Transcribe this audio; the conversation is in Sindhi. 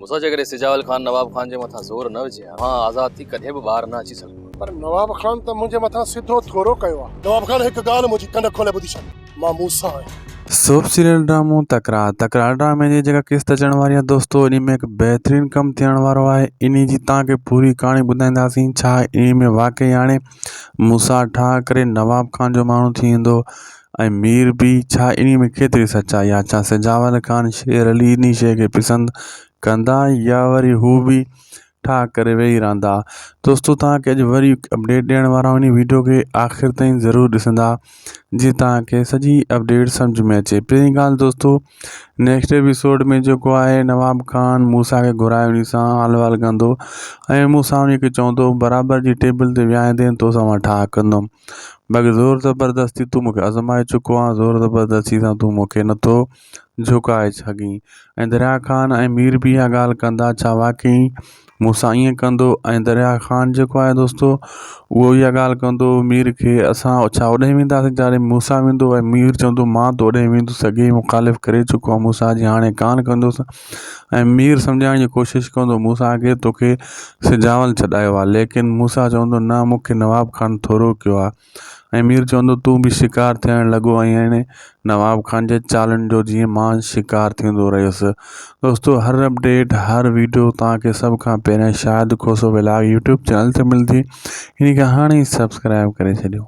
موسيٰ جيڪڏهن سجاول خان نواب خان جي مٿان زور نه وجهي ها، اوهان آزاد ٿي ڪڏهن به ٻاهر نه اچي سگهبو. پر نواب خان ته منهنجي مٿان سڌو ٿورو ڪيو آ. نواب خان هڪ ڳالهه منهنجي ڪن کولي ٻڌي ڇڏ، مان موسيٰ آهيان. سوپ سيريل ڊرامو تڪرار تڪرار ڊرامي جي جيڪا قسط اچڻ واري آهي دوستو انهي ۾ هڪ بهترين ڪم ٿيڻ وارو آهي انهي جي توهان کي پوري ڪهاڻي ٻڌائينداسين ڇا انهي ۾ واقعي هاڻي موسيٰ ٺاهه ڪري نواب خان جو ماڻهو ٿي ويندو ۽ مير به ڇا انهي ۾ ڪيتري سچائي آهي ڇا سجاول خان شير علي انهي شيء کي پسند ڪندا يا وري هو به ٺاهه ڪري ويهي رهندا دوستو توهان کي اڄ وري اپڊيٽ ڏيڻ وارا آهيون انهي ويڊيو کي آخر تائين ضرور ڏسندا جي توهان کي سڄي اپڊيٽ سمجھ ۾ اچي پهرين ڳالهه دوستو نيڪسٽ ايپيسوڊ ۾ جيڪو آهي نواب خان موسيٰ کي گهرائي انهي سان حال احوال ڪندو ۽ موسيٰ انهي کي چوندو برابر جي ٽيبل تي ويهائيندين توسان مان ٺاهه ڪندم باقي زور زبردستي تون مون کي آزمائي چڪو آن زور زبردستي سان تون مون کي نٿو جهڪائي سگهين ۽ دريا خان ۽ مير به اها ڳالهه ڪندا ڇا واقعي مون سان ائين ڪندو ۽ دريا خان جيڪو آهي دوستو اهو اها ڳالهه ڪندو مير کي اسان ڇا اوڏانهن وينداسين جاڏي موسيٰ ويندو ۽ مير چوندو مان ته اوڏانهن ويندس اڳي ئي مخالف ڪري چڪو آهيان موسيٰ جي هاڻي ڪانه ڪندس ۽ مير سمجهائڻ جي ڪوشش ڪندو موسيٰ کي توکي سجاول ڇڏايو آهي ليڪن موسيٰ چوندو نه مون کي نواب خان ٿورو ڪيو آهي ۽ مير چوندو تون به شڪار ٿيڻ لڳو آهين ۽ نواب خان جي چالن جو جيئن مان شڪار ٿيندو رهيس دوستو هر اپڊيٽ هر ويڊيو توهان کي سڀ کان پهريان Shahid Khoso vlog YouTube channel تي ملندي ان کي هاڻي ئي سبسڪرائب ڪري ڇڏيو.